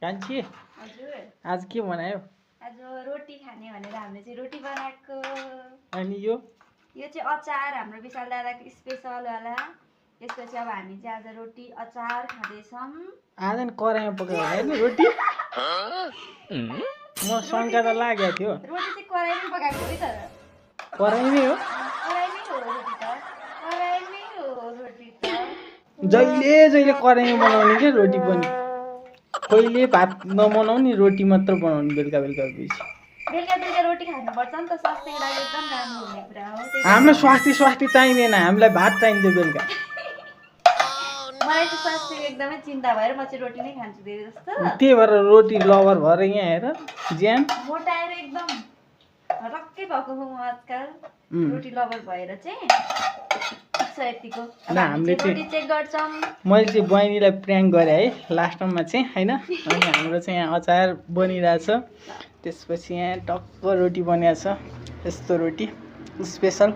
कान्छी हजुर आज के बनायो? आज रोटी खाने भनेर हामीले चाहिँ रोटी बनाएको। अनि यो चाहिँ अचार हाम्रो विशाल दादाको स्पेशल वाला। त्यसपछि अब हामी चाहिँ आज रोटी अचार खाँदैछौँ। आज नि कराईमा पकाएको होइन रोटी? म शङ्का त लागेको थियो। रोटी चाहिँ कराईमै पकाएको है तर। कराईमै हो? कराईमै हो रोटी त। कराईमै हो रोटी त। जहिले कराईमा बनाउने के रोटी पनि। कहिले भात नबनाउने रोटी मात्र बनाउने बेलुका बेलुका पछि। बेलुका रोटी खानुपर्छ नि त, स्वास्थ्यको लागि एकदम राम्रो हुने कुरा हो। हाम्रो स्वास्थ्य चाहिँदैन, हामीलाई भात चाहिन्छ बेलुका। मलाई चाहिँ स्वास्थ्यको एकदमै चिन्ता भएर म चाहिँ रोटी नै खान्छु धेरै जस्तो। त्यही भएर रोटी लभर भएर यहाँ हेर ज्यान मोटाएर एकदम रक्कै भएको हो म आजकल। रोटी लभर भएर चाहिँ यतिको हामीले रोटी चेक गर्छौँ। मैले चाहिँ बहिनीलाई प्र्याङ्क गरेँ है लास्टमा चाहिँ होइन। अनि हाम्रो चाहिँ यहाँ अचार बनिरहेछ। त्यसपछि यहाँ टक्क रोटी बनिएको छ। यस्तो रोटी स्पेसल।